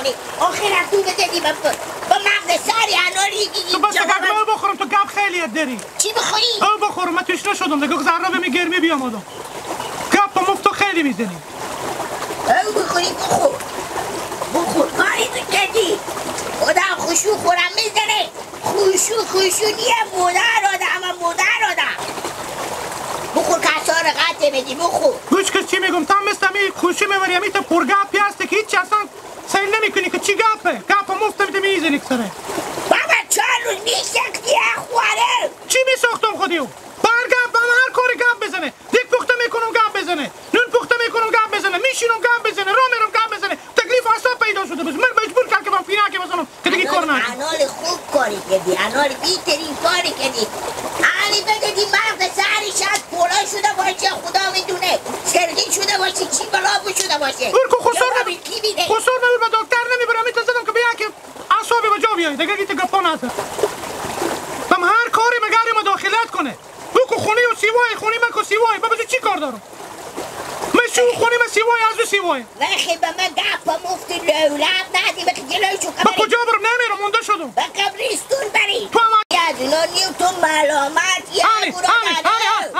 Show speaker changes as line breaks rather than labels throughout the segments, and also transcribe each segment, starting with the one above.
کنی. آخر تو بزنی با مغز سری اناری.
تو بس گپ بخورم، تو گپ خیلی داری.
چی بخوری؟
او بخورم، من تشنه شدم دیگه، ذره می گرمی بیام آدم. گپ مفت خیلی میزنی.
او بخوری بخور. بخور کاری تو کردی. آدم خوشو خورم میزنه. خوشو خوشو نیه مادر آدم مادر آدم. بخور کسار قطع میدی بخور.
گوش که چی میگم، تا مثل می خوشی میبری همی تا پرگپی هستی که هیچ اصلا سیل نمیکنی که چی گپه. گپ مفت میده میزنی سره.
بابا 4 روز میساختی خواره.
چی میساختم خودیو؟ بر گپ هر کاری گپ بزنه. دیگ پخته میکنم گپ بزنه. نون پخته میکنم گپ بزنه. میشینم گپ بزنه. راه میرم گپ بزنه. تکلیف اعصاب پیدا شده بس. من مجبور کرد که من فینا که بزنم که دیگه کار نکنم.
انال خوب کاری کردی. انال بیترین کاری کردی. علی بدی مغز سری شاید پولا شده باشه، خدا میدونه. سرگین شده باشه، چی بلا شده باشه.
برکو خسر نبی. خسر نبی به دکتر نمیبرم. میتونم زدم که بیا که اعصابی به جا بیای. دیگه گیت گپا نزن. بم هر کاری مگری مداخلت کنه. بکو خونه و سیوای خونه من کو سیوای. بابا چی کار دارم؟ من شو خونه من سیوای از او سیوای.
وخی به من گپ مفت لولب ندی وخی جلوشو
به کجا برم؟ نمیرم، مونده شدم.
به قبرستون بری. تو هم از اونا نیو تو ملامت یه برو داره.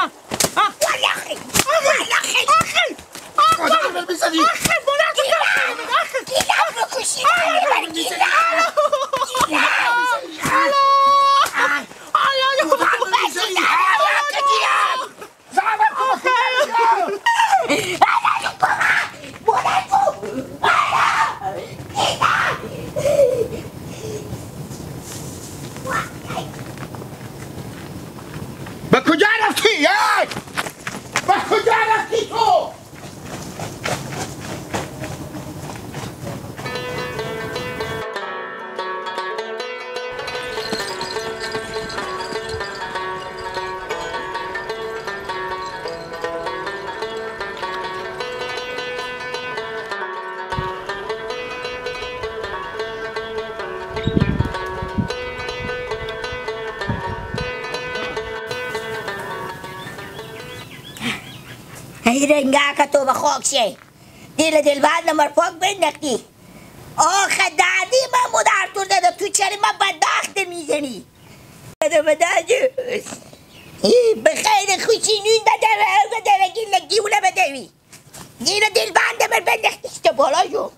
والا خی والا خی
آخی آخی آخی بلند شو.
گیلم رو کشی بری گیلم گیلم
به کجا رفتی؟ به کجا رفتی تو؟
رنگا تو به خاک شه دل دل بعد نمر پاک بندختی. آخه دردی من مادر تو داده تو چرا من بدبخت میزنی؟ به خیر خوشی نون بده بده گیل گیوله بده گیل دل بند من بندختی تو بالا شو.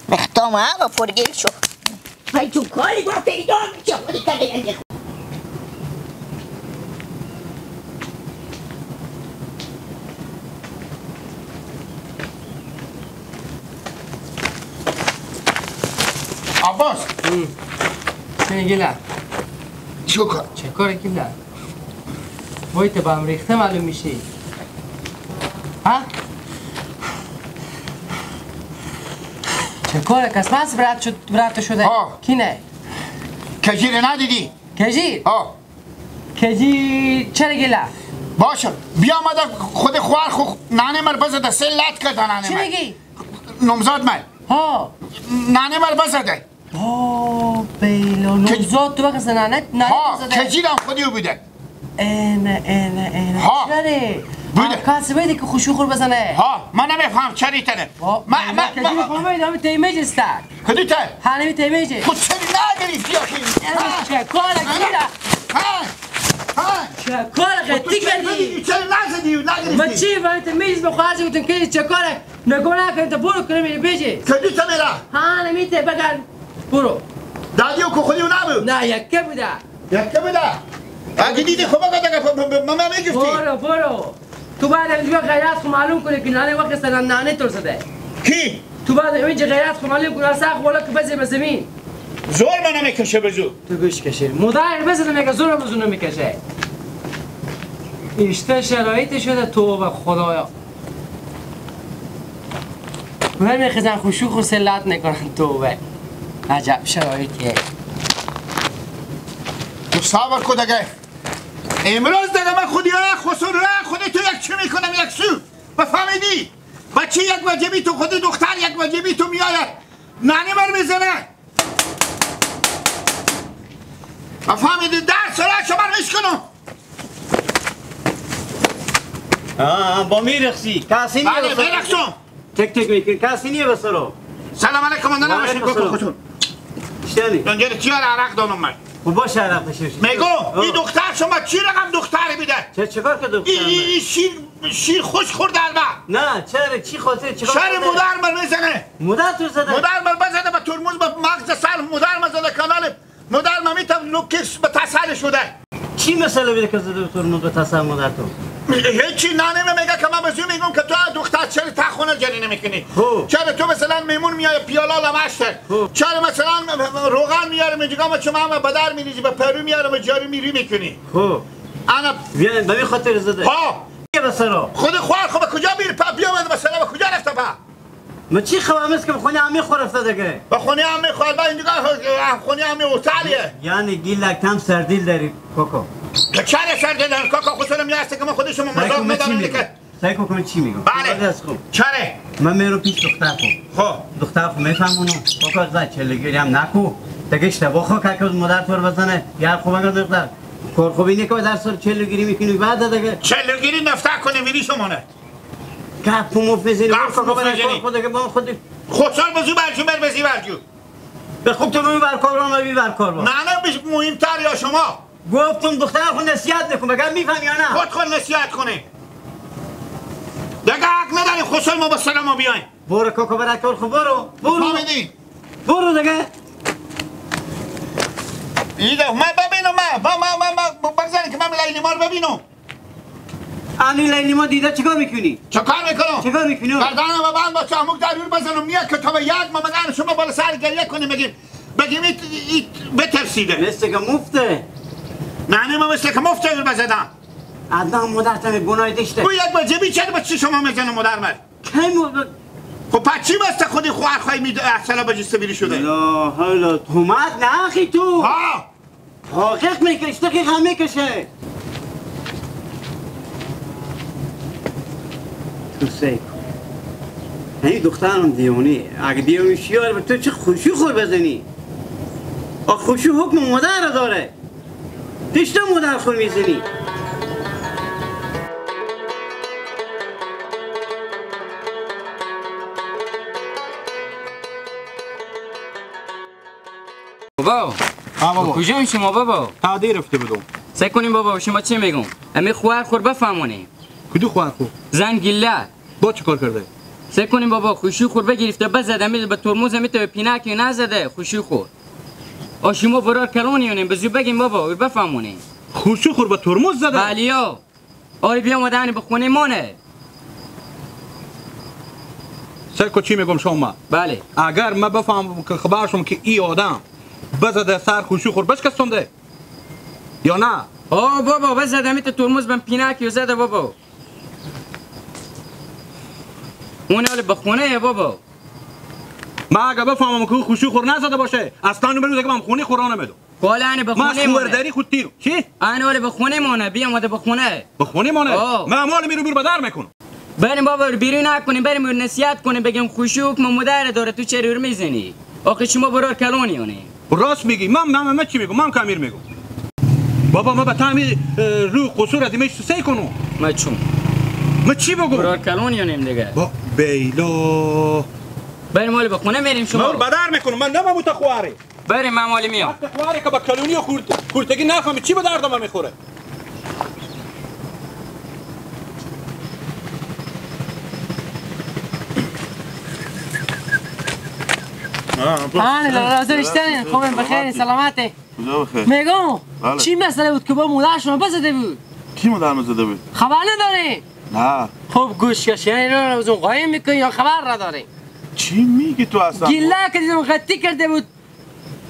وقتام هم پرگیل شو. وای تو کاری با پیدا میشه خودی که
عباس
چه گیلم؟
چه کار؟
چه کار گیلم؟ وای تو با هم ریخته معلوم میشی. ها؟ چه کاره کس ماس برات شد برات شده؟
ها.
کی نه؟
کجی رو ندیدی؟
کجی؟
ها.
کجی چرا گیلم؟
باشه بیا آمده خود خوار خو نانه مر بزده سه لات کرده نانه
چی
مر.
میگی؟
نمزاد من.
ها.
نانه مر بزده.
ها بیلا نمزاد تو بخص نانه نانه
ها
بزده.
کجی هم خودی بوده.
اینه اینه اینه.
ها.
چرا؟
بوده.
کسی بوده که خوشو خور بزنه.
ها من نمیفهم چری تنه. ما ما
کجی میخوام بگم تیمیج است.
کدی ته؟
هنوز تیمیج.
خود چری نگرفتی آخی.
چه کار گیره؟
ها ها
چه کار قطعی کردی؟
چرا نزدی و نگرفتی؟
ما چی باید میز بخوازی بودم که چه کاره؟ نگو نکن تا برو کنم اینو بیجی.
کدی ته میره؟
ها نمیته بگن برو.
دادیو که خودیو نبود.
نه یکه بوده.
یکه بوده. اگه دیدی خب بگو من میگفتی.
برو برو. تو بعد اینجا غیرت خو معلوم کنی که نانه وقت سر نانه تر زده.
کی؟
تو بعد اینجا غیرت خو معلوم کنی سخت والا که بزی به زمین.
زور من نمیکشه بزو.
تو گوش کشه. مدار بزنه میگه زور بزنه میکشه. ایشته شرایط شده توبه خدایا. من میخزن خوشو خو سلات نکنن توبه. عجب شرایطیه.
تو صبر کن دیگه. امروز دیگه من خودی خسرو خودی تو یک چی میکنم یک سو. بفهمیدی؟ بچه یک وجبی تو خودی دختر یک وجبی تو میآید. نانی من میزنه. بفهمیدی؟ در سرعت شما میشکنم.
با میرقصی کسی نیه.
بله میرقصم.
تک تک میکنی کسی نیه بسرو.
سلام علیکم اندانا باشین کاکا خودتون.
شنی
دنجر چیار عرق دانم من.
خب باشه عرق داشته.
میگم این دختر شما چی رقم دختری میده؟
چه چیکار که دختر؟
این شیر خوش خورده البته.
نه چرا چی خاطر چیکار؟
شر مادر من میزنه.
مادر تو زده.
مادر من بزنه با ترمز با مغز سر مادر من زده کانال مادر من میتم لوکس به تسل شده.
چی مسئله بیده که زده به ترمز به تسل مادر تو؟
هیچی نانه میگه که من به میگم که تو دختر چرا تا خونه جری نمیکنی؟ چرا تو مثلا میمون میای پیاله لمشته؟ چرا مثلا روغن میاره میگم چون من به در میریزی به پرو میاره جاری میری میکنی؟
خب
انا
به می خاطر زده.
ها
بسرا
خود خوار خب کجا میری پا بیا مثلا به کجا رفته پا؟
ما چی خبرم است که به خونه عمی خور رفته دیگه.
به خونه عمی خور با این دیگه خونه عمی اوتالیه.
یعنی گیلک تم سردیل داری کوکو.
که چرا سردیل داری کاکا خودم میاسته که من خودشم مزاق ندارم دیگه.
سعی کن چی میگم؟
بله چرا؟
من میرم پیش دختر خو.
خب
دختر خو میفهمونم کاکا زای چلگیری هم نکو. دیگه اشتباه خو که مادر تو بزنه. یار خو بگه دختر کار خوبی اینه که در سال چلوگیری میکنی بعد دیگه
چلوگیری نفته کنه ویری شمانه
گپ مفت میزنی خود که با خود
خودسال بزو برجو بر بزی برجو
به خوب تو ببین برکار رو ببین برکار با
نه نه مهمتر یا شما
گفتم دختر خود نصیحت نکن بگم میفهمی یا نه
خود خود نصیحت کنه دیگه حق نداری خودسال ما با سلام بیاین
برو کاکا برکار خب برو برو برو دیگه
ایده من ببینم من من من بگذارین که من لیلی ما رو ببینم.
انی لیلی ما دیده چیکار میکنی؟
چیکار میکنم؟
چیکار میکنی؟
گردنم و بند با چاموک دریور بزنم میاد که تا به یک ما مگن شما بالا سر گریه کنیم بگیم بگیم ایت بترسیده.
مثل که مفته.
نه نه من مثل که مفته بزدم.
عدنان مادر تمی گناه داشته.
او یک وجبی چرا با چی شما میزنه مادر من؟
کی
خب پس چی بسته خودی خوار خواهی می اصلا با جسته بیری شده؟
لا حالا تومت نه اخی تو.
ها
حقیق میکشه دقیق هم میکشه. تو سعی کن این دخترم دیوانه اگه دیوانه شیاره به تو چه خوشی خور بزنی؟ آخ خوشی حکم مادر را داره دشته مادر خور میزنی.
بابا بابا کجا شما بابا؟
تا دیر رفته بودم.
سعی کنیم بابا شما چی میگم؟ امی خوار خور بفهمونیم.
کدو خوار خور؟
زن گله.
با چیکار کرده؟
سعی کنیم بابا خوشی خور بگرفته بزد امی به ترمز امی تو پینک نزده خوشی خور. آ شما برار کلونیونیم بزو بگیم بابا بفهمونیم.
خوشی خور به ترمز زده؟
بله. آره بیا مادرنی به خونه مانه.
سعی کن چی میگم شما؟
بله.
اگر ما بفهم که خبرشم که ای آدم بزده سر خوشی خور بشکستونده یا نه؟
آه بابا بزده میت ترمز بم پینک زده بابا. اون حال به خونه بابا.
ما اگه بفهمم که خوشی خور نزده باشه اصلا نمیدونم که من خونه خورا نمیدم.
حالا انا به خونه
مونه. ما خود تیرو. چی؟
انا حالا به خونه مونه بیا ماده به خونه.
به خونه مونه؟ من مال میرو بیر بدر میکنم.
بریم بابا بیرون نکنیم بریم نصیحت کنیم بگیم خوشی حکم مادر داره تو چرا رو میزنی؟ آخه شما برار کلونیونه.
راست میگی من من من چی میگم من کامیر میگم بابا ما به تعمیر رو قصور از ایمیش سی کنم
ما چون
ما چی بگم
برار کلونیونیم دیگه
با بیلا
بریم مال به خونه میریم شما
من بدر میکنم من نمم تا خواره
بریم من مالی میام
خواره که با کلونی و خورتگی نفهمی چی به درد من میخوره
آه رضا خوبم بخیر سلامتی میگم چی مسئله بود که با مادر شما بزده بود؟
کی مادر ما زده بود؟
خبر نداری؟
نه
خب گوش کش یعنی رو از اون قایم میکنی یا خبر نداری؟
چی میگی تو اصلا؟
گیله که دیدم غطی کرده بود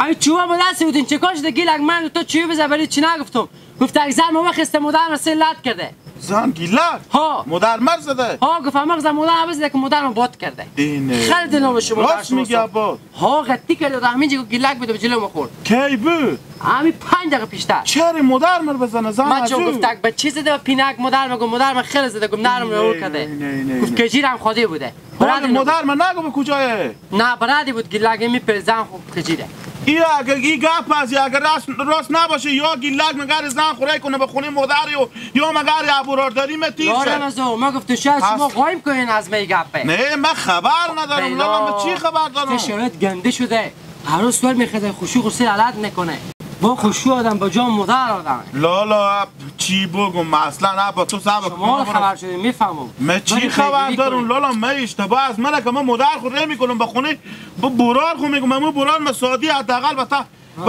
همین چوبا با دست بود این چه شده گیلک من تو چوب بزن ولی چی نگفتم گفت اگه زن ما بخسته مادر ما سه لط کرده
زن گیلک؟
ها
مادر مر زده؟
ها گفت همه زن مادر بزده که مادر ما باد کرده خیلی دلم شما
راست میگه عباد
ها غطی کرده همینجا گیلک بده به جلو ما خورد
کی بود؟
همین 5 دقیقه پیشتر
چرا مادر مر بزنه زن
من چون گفت به چی زده و پینک مادر میگم مادر من خیلی زده گفت نرم رو کرده گفت کجیرم خودی بوده
مادر من نگو به کجایه
نه برادی بود گیلک می پر زن خوب کجیره
ای اگر ای گپ از اگر راست نباشه یا گیلک مگر زن خوره کنه به خونه مادری و یا مگر ابورارداری متیر شه.
یارم از ما گفت شاید شما قایم کنین از می گپه.
نه من خبر ندارم لالا، من چی خبر دارم؟
شرایط گنده شده، هر روز سوال میخواد خوشو خوشی علت نکنه. با خوشو آدم با جان مادر آدم.
لالا چی بگم اصلا نه با تو صبر
شما خبر شدی میفهمم.
من چی خبر دارم لالا؟ من اشتباه از منه که من مادر خود نمیکنم به خونه با برار خو میگم. من برار مسادی حداقل با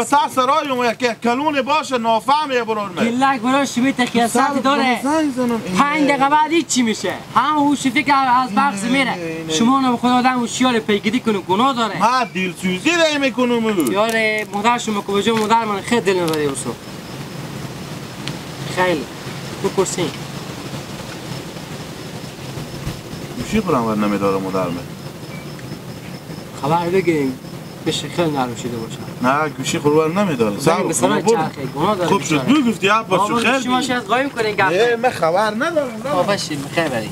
تا سرای یک کلون باشه نافهم یه برار من.
گلک برار شمی تخیصات داره. 5 دقیقه بعد چی میشه؟ هم هوش فکر از مغز میره. شما نه خدا آدم هوشیار پیگیری کنه گناه داره.
ما دلسوزی داری میکنم.
یاره مادر شما که بجا مادر من خیلی دل میبره اوسو. خیلی بپرسین.
گوشی خودم ور نمیداره مادر من.
خبر بگیریم. بشه خیلی نرم شده باشه.
نه گوشی خورور نمیداره. خوب شد بگفتی عباس شو خیلی.
شما شاید قایم کنین گپ.
نه من خبر ندارم.
بابا شین خیلی بری.